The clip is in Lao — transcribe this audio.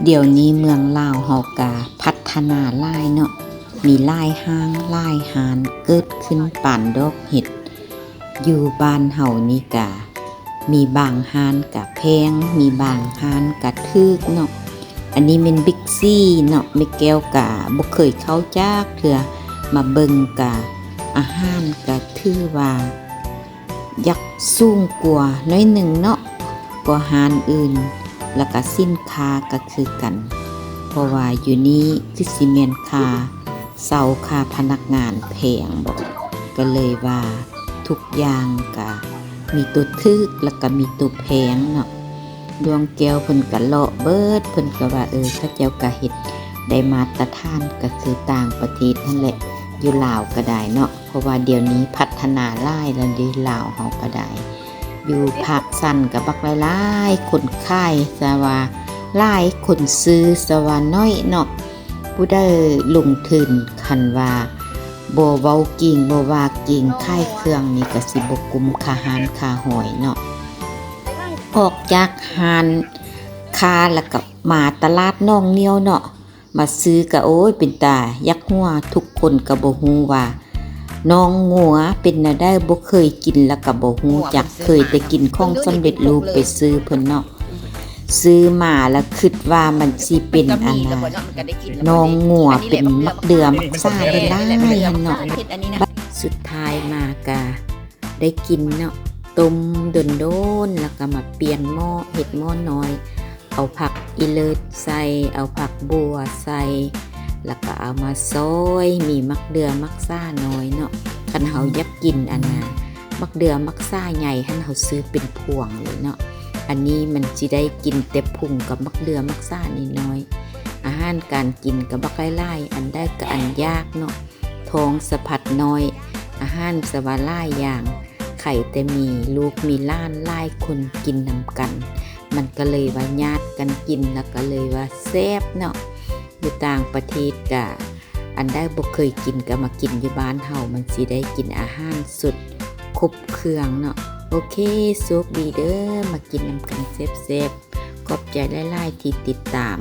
ດຽວນີ້ເມືອງລາວເຮົາກະພັດທະນາຫຼາຍເນາະ, ມີຫຼາຍຫ້າງຫຼາຍຮ້ານເກີດຂຶ້ນປານດອກເຫັດ. ຢູ່ບ້ານເຮົານີ້ກະມີບາງຮ້ານກະແພງ, ມີບາງຮ້ານກະຖືກເນາະ. ອັນນີ້ແມ່ນບິກຊີເນາະ, ແມ່ແກ້ວກະບໍ່ເຄີຍເຂົ້າຈັກເທື່ອ, ມາເບິ່ງກະອາຫານກະຖືວ່າ ຢາກສູງກວ່າໜ້ອຍໜຶ່ງເນາະ ກວ່າຮ້ານອື່ນ ແລ້ວກະສິນຄ້າກະຄືກັນ ເພາະວ່າຢູ່ນີ້ຄືຊິແມ່ນຄ່າເຊົ່າ ຄ່າພະນັກງານແພງບໍ ກະເລີຍວ່າທຸກຢ່າງກະມີໂຕຖືກ ແລ້ວກະມີໂຕແພງເນາະ. ດວງແກ້ວເພິ່ນກະເລາະເບີດ ເພິ່ນກະວ່າ ເອີ ເຂົາເຈົ້າກະເຮັດໄດ້ມາດຕະຖານ ກະຄືຕ່າງປະເທດຫັ້ນແຫຼະ ຢູ່ລາວກະໄດ້ເນາະ. ເພາະວ່າດຽວນີ້ພັດທະນາຫຼາຍແລ້ວເດ້ ລາວເຮົາກະໄດ້. ຢູ່ພາກສັນກະບັກຫຼາຍໆ ຄົນຂາຍຊະວ່າຫຼາຍ ຄົນຊື້ຊະວ່າໜ້ອຍເນາະ. ຜູ້ໃດລົງທຶນ ຄັນວ່າບໍ່ເວົ້າເກັ່ງ ບໍ່ວ່າເກັ່ງ ຂາຍເຄື່ອງນີ້ກະຊິບໍ່ກຸ້ມຄ່າຮ້ານຄ່າຫອຍເນາະ. ອອກຈາກຮ້ານຄ້າແລ້ວກະມາຕະຫຼາດໜອງໜຽວເນາະ. ມາຊື້ກະ ໂອ້ຍ ເປັນຕາຢາກຫົວ, ທຸກຄົນກະບໍ່ຮູ້ວ່າໜອງງົວເປັນແນວໃດ, ບໍ່ເຄີຍກິນແລ້ວກະບໍ່ຮູ້ຈັກ, ເຄີຍແຕ່ກິນຂອງສຳເລັດຮູບໄປຊື້ເພິ່ນເນາະ. ຊື້ມາແລ້ວຄິດວ່າມັນຊິເປັນອັນນ່າ ໜອງງົວເປັນໝາກເດື່ອໝາກສ້າຫຼາຍໆຫັ້ນເນາະ. ສຸດທ້າຍມາກະໄດ້ກິນເນາະ, ຕົ້ມດົນໆ ແລ້ວກະມາປ່ຽນໝໍ້ ເຮັດໝໍ້ນ້ອຍ ເອົາຜັກອີເລີດໃສ່ ເອົາຜັກບົ່ວໃສ່ ແລ້ວກະເອົາມາຊອຍ ມີໝາກເດື່ອໝາກສ້ານ້ອຍເນາະ. ຄັນເຮົາຢາກກິນອັນນ່າ ໝາກເດື່ອໝາກສ້າໃຫຍ່ຫັ້ນ ເຮົາຊື້ເປັນພວງເລີຍເນາະ. ອັນນີ້ມັນຊິໄດ້ກິນແຕ່ພຸງກັບໝາກເດື່ອໝາກສ້ານ້ອຍໆ. ອາຫານການກິນກະບັກຫຼາຍໆ ອັນໃດກະອັນຢາກເນາະ, ທ້ອງສະພັດນ້ອຍ ອາຫານຊະວ່າຫຼາຍຢ່າງ. ໃຜແຕ່ມີລູກມີຫຼານຫຼາຍຄົນກິນນຳກັນ ມັນກະເລີຍວ່າຍາດກັນກິນ ແລ້ວກະເລີຍວ່າແຊບເນາະ. ຢູ່ຕ່າງປະເທດກະ ອັນໃດບໍ່ເຄີຍກິນກະມາກິນຢູ່ບ້ານເຮົາ ມັນຊິໄດ້ກິນອາຫານສົດຄົບເຄື່ອງເນາະ. ໂອເຄ ໂຊກດີເດີ ມາກິນນຳກັນແຊບໆ. ຂອບໃຈຫຼາຍໆທີ່ຕິດຕາມ.